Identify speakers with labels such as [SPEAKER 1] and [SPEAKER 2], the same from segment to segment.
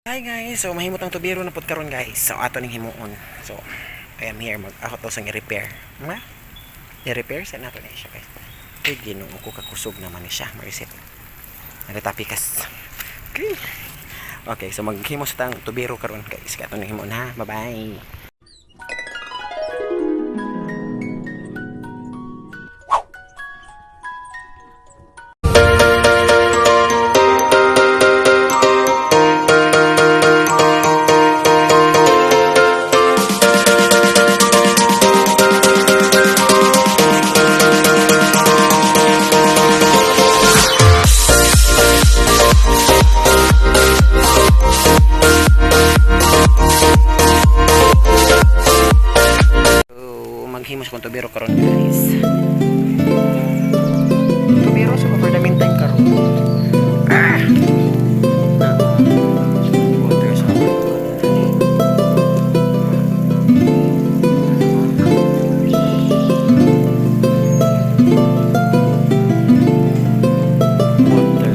[SPEAKER 1] Hi guys, so mahimot ang tubiro na pud karon, guys. So ato ning himuon. So I am here, mag ako to sang i-repair. Ma? I-repair sa nato ni siya, guys. Ay, Ginoo ko, kakusog naman ni siya. Mariset. Nagatapikas. Okay. Okay, so maghimo sa tang tubiro karon, guys. Kaya ato ning himuon ha. Bye-bye. So maghimo sa kong tubiro karon, guys. Tubiro sa for the meantime karon. Ah! Na. Water sa. Water.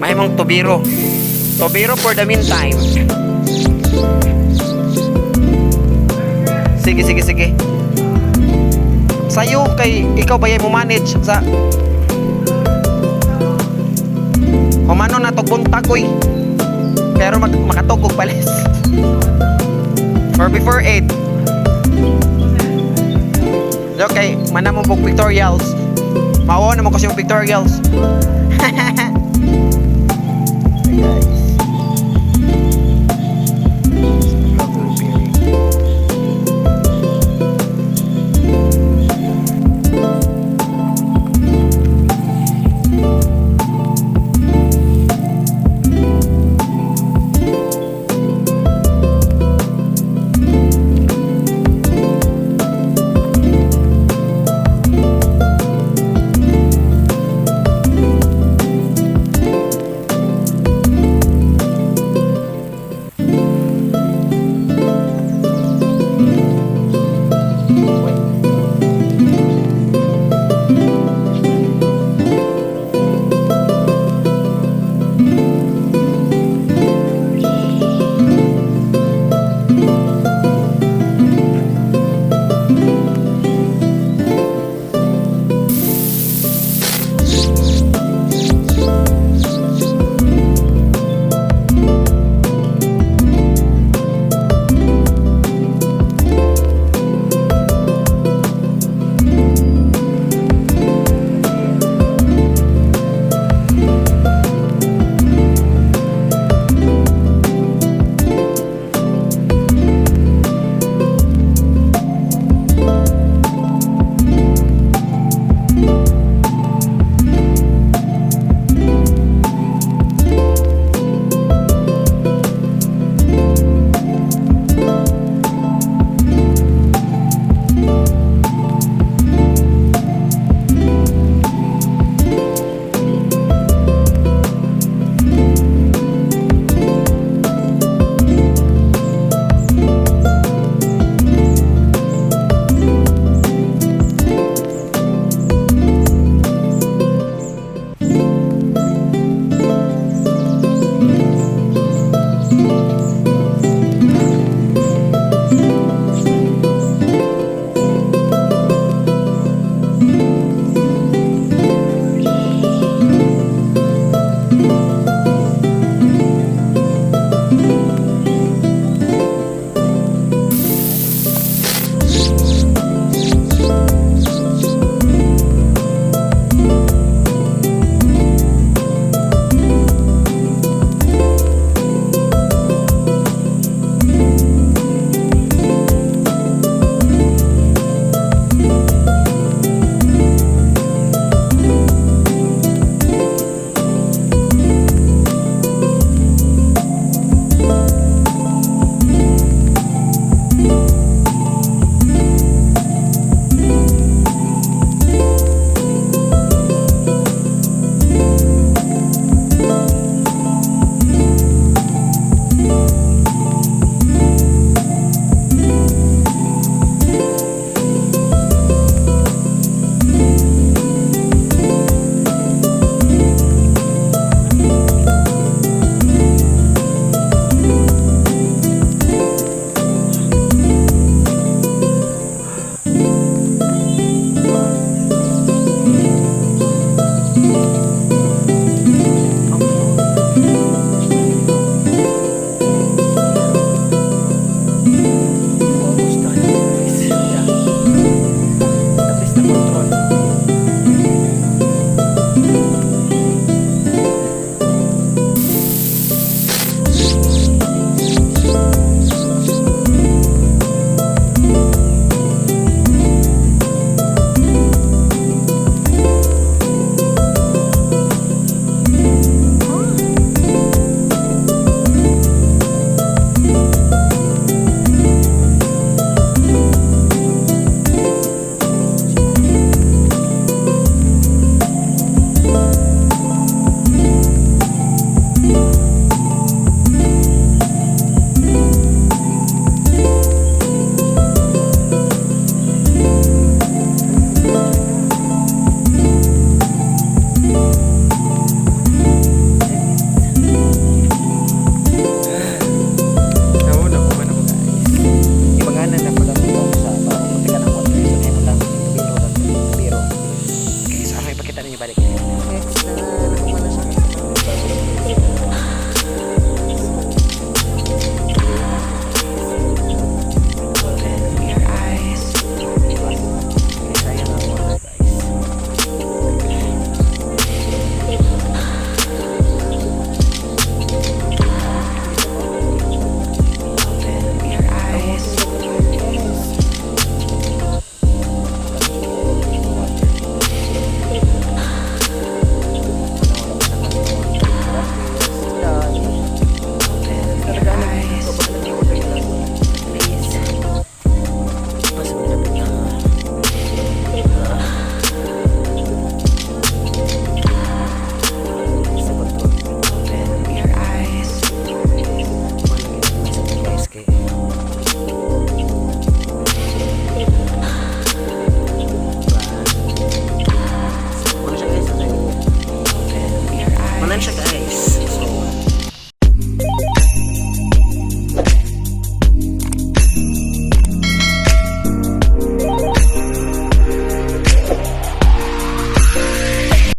[SPEAKER 1] Mahimong tubiro. Tubiro for the meantime. Sige, sige, sige. Sayo kay ikaw ba mo manage sa Humano na tog buntag oy. Pero mag makatog og palis. Or before 8. Okay, mana mo pog pictorials. Mao na mo kasi yung pictorials. Hey guys.